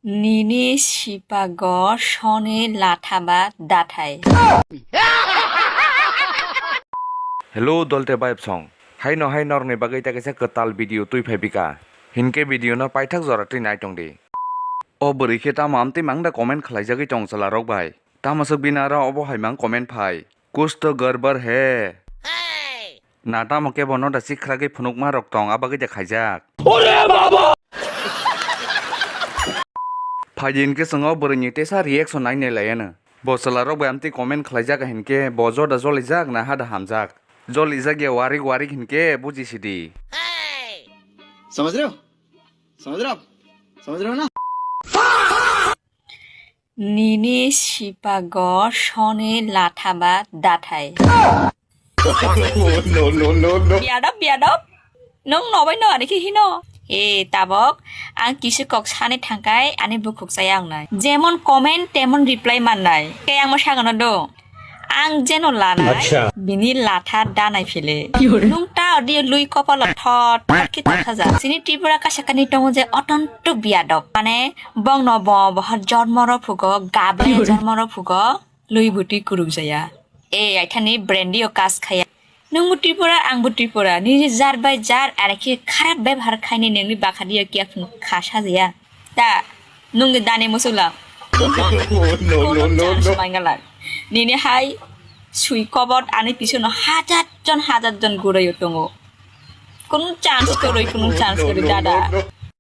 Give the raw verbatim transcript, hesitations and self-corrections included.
Nini sipago soni lathaba dathai. Hello, Dolte Bayap Song. Haino hai norokni bagwi ta kaisa kwtal video twi phai bika. Hinkhe video no paithak jora twi nai tong di. O bwrwi khe tamo amtwi mang da comment khlaijagwi tong chwla rok bai. Tamo swk bini aro obo hai mang comment phai. Kuch to garbar hai. Na tamo khe bono da sikhragwi phunukma rok tong, abagwi da khaijak. Ore baba! Phaidi hinkhe chwng o bwrwini tesa reaction nainai laiano. Bo chwla rok bai amtwi comment khlaijak hinkhe bo joda jolijak na hada hamjak. Jolijak ya warik warik hinkhe buji sidi. समझ रहे हो? समझ रहे हो आप? समझ रहे हो ना? Nini sipago soni lathaba dathai. No, no, no, no. Biadop, biadop. Nwng nobai no ani khe hino. E, tabok, ang kisi kok sani thangkai ani bukhuk chaya wngnai. Jemon comment, temon reply mannai. Khe ang ma sagano do. Ang jeno lanai, Acha. Bini latha danai phile. Ki hore? Nwng ta audio lui kopalo thot, thot khe thot haja. Chini Tripura kasakani tongo je otontok biadop. Mane, bongno bo, bohor jormo ro phugo, gabre Ki hore? Jormo ro phugo, lui butwi kuruk jaya. E, aithani brandy o kas khaya. Nwngbo Tripura, angbo Tripura. Nini jar bai jar, are khe kharap bebhar khaini nini bakhadi o kiya phung kha sajaya. Ta, nwng dani musula. No, no, no, no. Chance mangalak. Nini hai sui kobot ani pisono hajar jon, hajar jon gurui o tongo. Kunu chance kwrwi, kunu chance kwrwi, dada.